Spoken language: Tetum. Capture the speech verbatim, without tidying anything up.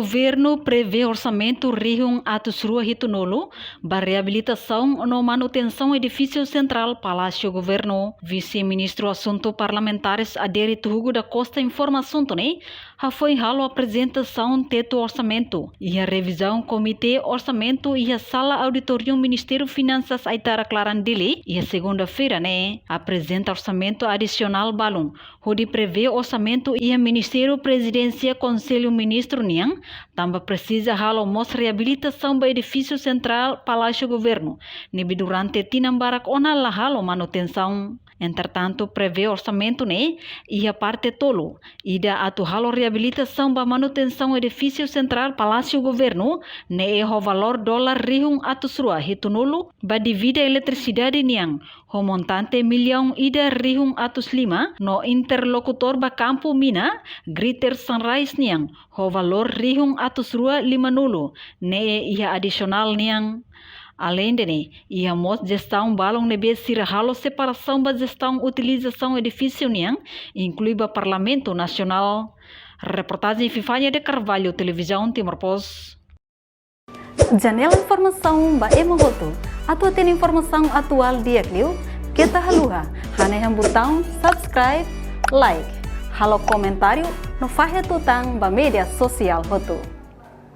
Governu prevee orsamentu rihun atus rua hitunulu ba reabilitasaun no manutensaun edifísiu sentrál Palásiu Governu. Vise-Ministru Asuntu Parlamentares Adérito Hugo da Costa informa asuntu ne'e hafoin halo aprezentasaun tetu orsamentu iha revizaun Komité Orsamentu iha sala auditóriu Ministériu Finansas Aitarak Laran, Dili, iha segunda-feira ne'e. Aprezenta orsamentu adisionál balun hodi prevee orsamentu iha Ministériu Prezidénsia Konsellu Ministru nian, tanba presiza halo mós reabilitasaun ba edifísiu sentrál Palásiu Governu, ne'ebé durante tinan barak ona la halo manutensaun. Entretantu, prevee orsamentu ne'e iha parte tolu. Ida atu halo reabilitasaun ba manutensaun edifísiu sentrál Palásiu Governu, ne'e ho valór dolar rihun atus rua hitunulu ba divida eletrisidade nian, ho montante millaun ida rihun atus lima, no interlokutór ba kampu mina Greater Sunrise nian, ho valór rihun atus rua limanulu, ne'e iha adisionál nian. Aleinde ne'e, iha mós jestaun balun ne'ebé sira halo separasaun ba jestaun utilizasaun edifísiu nian, inklui ba Parlamentu Nasionál. Reportajen Vivania de Carvalho, Televizaun Timor Post. Janela informasaun ba ema hotu. Atu hatene informasaun atuál di'ak liu, keta haluha hanehan butaun subscribe, like, halo komentáriu no fahe tutan ba média sosiál hotu.